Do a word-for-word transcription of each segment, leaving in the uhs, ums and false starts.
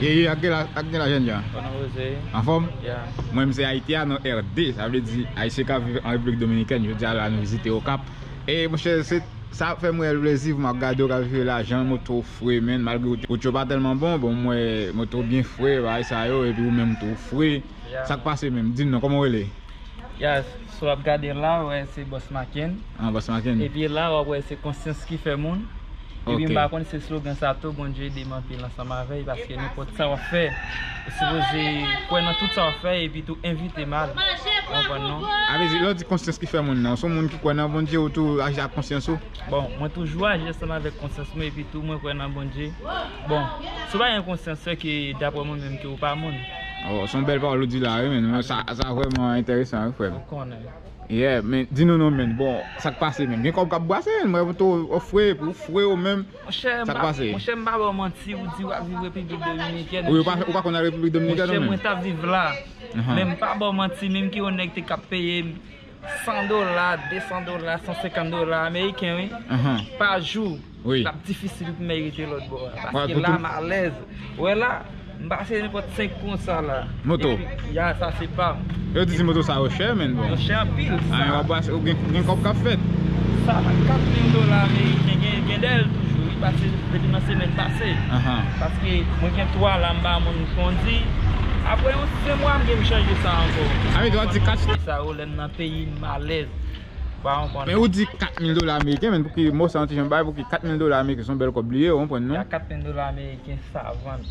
E, e, ak gen la, ak gen la, jènjan? Konan Jose. Anfòm? Yeah. Mwen, m se Ayiti a nan R D, sa vle di Ayisyen k ap viv an Repiblik Dominikèn. Jodi a la, nou vizite Okap. E, monchè, se, sa fè mwen plezi pou m ap gade w k ap viv la, jan moto w fre, menn, malgre wout, wout yo pa tèlman bon, bon, mwen, moto w byen fre, bagay sa yo, epi ou menm tou w fre. Yeah. Sa k pase menm? Di m non, kòman w rele? Ya, si w ap gade la, w wè se Boss Maken. Ah, Boss Maken. Epi la, w ap wè se konsyans ki fè moun. Epi m pa konn se slogan sa tou, Bondye ede m anpil ansanm avè l, paske nenpòt sa w ap fè, ou sipoze kwè nan tout sa w ap fè, epi tou envite m al. Ou konprann non? A vle di, lè w di konsyans ki fè moun nan, w se yon moun ki kwè nan Bondye ou tou aji ak konsyans ou? Bon, mwen toujou aji ansanm avèk konsyans mwen, epi tou mwen kwè nan Bondye. Bon, si w pa gen konsyans, se ke daprè mwen menm ke ou pa moun. Oh, se yon bèl pawòl ou di la, wi, men sa, sa vrèman enteresan, wi, frè m. Ou konnen. Yeah, men di nou non, men. Bon, sa k pase menm? Gen kòb k ap brase, men mwen tou, ou fre, ou fre ou menm. Monchè, m pa, monchè, m pa ba w manti, ou di w ap viv Repiblik Dominikèn. Wi, ou pa, ou pa konn al Repiblik Dominikèn ou menm? Monchè, mwen t ap viv la. Men m pa ba w manti, menm ke yon nèg te k ap peye m san dola, de san dola, san senkant dola ameriken, wi. Pa jou. Wi. L ap difisil pou m rete lòt bò a. Paske la, m alèz. Ou wè la, m pase nenpòt senk konsa la. Moto? Epi, ya, sa se pa m. Yo di ti moto sa yo chè, men bon. Yo chè anpil, sa. Ah, w ap brase, ou gen, gen kòb k ap fèt. Sa, kat mil dola ameriken, gen, gen dèyè l toujou, wi, pase depi nan semèn pase. Paske mwen gen twa la, m ba moun kondi. Apre yon semwa, m gen m chanje sa ankò. A, men w ap di kat. Sa yo, lè m nan peyi m, m alèz. Pa konprann. Men ou di kat mil dola ameriken, men pou ki mo sa yon ti jan bay, pou ki kat mil dola ameriken, se yon bèl kòb li ye, ou konprann non? Ya, kat mil dola ameriken, sa vann.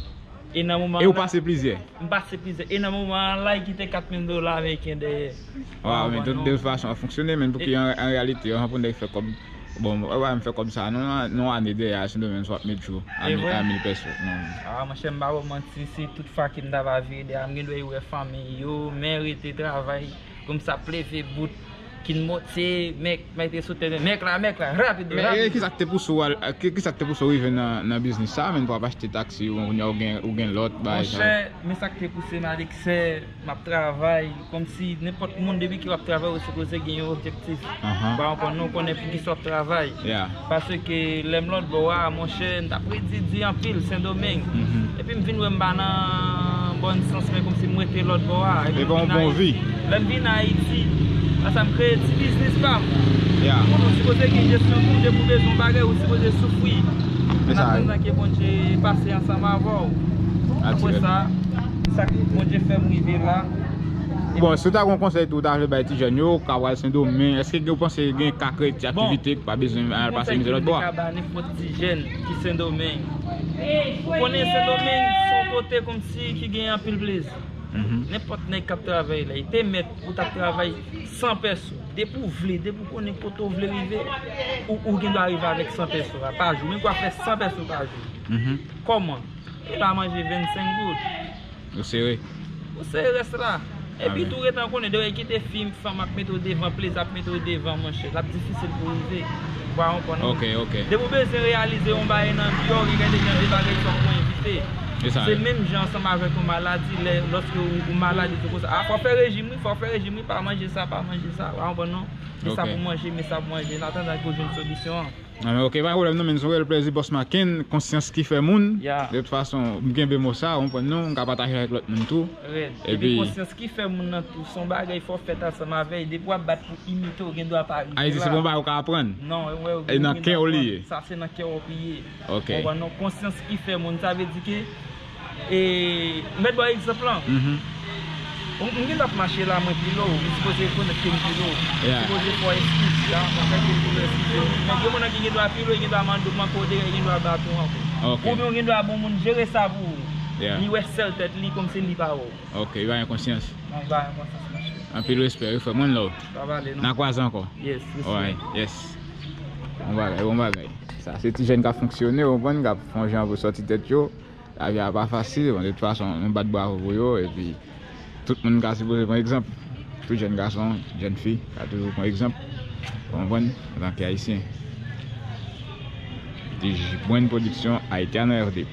E nan moman. E ou pase plizyè? M pase plizyè. E nan moman an la, li kite kat mil dola ameriken dèyè. Waw, men de tout fason, ap fonksyone, men pou ki an, an reyalite, an pou nèg fè kòb. Bon, w pa menm fè kòb sa, non, non, ane dèyè a, Sendomeng, w ap met jou a mil, a mil pèso. Non. Ah, monchè, m pa ba w manti, si tout fwa ke m ta va vire dèyè a, m gen dwa wè fanmi yo, men rete travay, pou m sa ap leve bout, kin monte, mèk, mèk te sou tèt, mèk la, mèk la, rapid, rapid. Men, e, kisa k te pouse w al, ki, kisa k te pouse w rive nan, nan biznis sa, menm pou w ap achte taksi, ou, ou gen, ou gen lòt, bagay sa? Monchè, men sa k te pouse m al eksè, m ap travay, kòmsi nenpòt moun, depi ke w ap travay, ou sipoze gen yon objektif. Ou pa konprann, nou konnen poukisa w ap travay. Paske lè m lòt bò a, monchè, m t ap redi di anpil, Sendomeng. Epi m vin wè m pa nan bòn sans, men kòmsi m rete lòt bò a. Epi m vin Ayiti. Lè m vin Ayiti, la sa m kreye ti biznis pa m. Moun, ou sipoze gen jesyon tou, depi w bezwen yon bagay, ou sipoze soufri. An atandan ke Bondye pase ansanm avè w. Apre sa, sa k Bondye fè m rive la. Bon, si w ta gen yon konsèy tou w ta vle bay ti jèn yo, k ap pral Sendomeng, èske w panse gen ka kreye ti aktivite, pa bezwen al pase mizè lòt bò a? Konsèy ke m te ka ba nenpòt ti jèn ki Sendomeng. Ou konnen Sendomeng se yon kote kòmsi ki gen anpil plezi. Nenpòt nèg k ap travay la, li te mèt ou t ap travay san pèso. Depi w vle, depi w konnen kote w vle rive, ou, ou gen dwa rive avèk san pèso a pa jou. Men w ap fè san pèso pa jou. Kòman? E pa manje vennsenk goud. Ou sere. Ou sere rès la. Epi tou, ret an konnen, depi w kite fi, fanm ap mete w devan, plezi ap mete w devan, monchè. L ap difisil pou w rive. Ou pa konprann non. Depi w bezwen reyalize yon bagay nan vi w, ou gade jan de bagay sa w pran evite. Se menm jan ansanm avèk yon maladi, lè, lòske ou, ou maladi, se konsa. Ah, fò w fè rejim, wi, fò w fè rejim, wi, pa manje sa, pa manje sa. Ou pa konprann non. Men sa pou manje, men sa pou manje. An atandan ke w jwenn solisyon an. Ah, men ok, pa gen pwoblèm non, men se yon reyèl plezi, Boss Maken, konsyans ki fè moun. De tout fason, m kenbe mo sa, ou konprann non, m ka pataje avèk lòt moun tou. Epi konsyans ki fè moun nan tou, se yon bagay fò w fèt ansanm avè l. Depi w ap bat pou imite, ou gen dwa pa rive la. Ayiti, se pa yon bagay ou ka aprann. Non, ou gen dwa aprann. E nan kè w li ye. Sa se nan kè w li ye. Ok. Ou konprann non, konsyans ki fè moun, sa vle di ke E, m mèt ba w egzanp lan. Ou, m gen dwa ap mache la, mwen pi lwen w, m sipoze rekonèt ke m pi lwen w. M sipoze fè w eskiz, ya, mwen fè ke m pi lwen w, eskize m. Men gen moun ki gen dwa pi lwen w, gen dwa mande w, manke w dega, gen dwa bat ou ankò. Oubyen w gen dwa ba yon moun jere sa pou ou. Li wè sèl tèt li, kòmsi li pa wè w. Ok, li pa gen konsyans. Non, li pa gen konsyans, monchè. Anpil respè, wi, frè m, one love. Pa pale, non. N a kwaze ankò. Yes, respè. Yes. Bon bagay, bon bagay. Sa, se ti jèn k ap fonksyone, ou konprann, k ap fè yon jan pou sòti tèt yo. Lavi a pa fasil, bon, de tout fason, nou bat bravo pou yo, epi tout moun ka sipoze pran egzanp. Tout jèn gason, jèn fi, ka toujou pran egzanp. Ou konprann? Antanke Ayisyen. T J Brand Production, Haitian R D.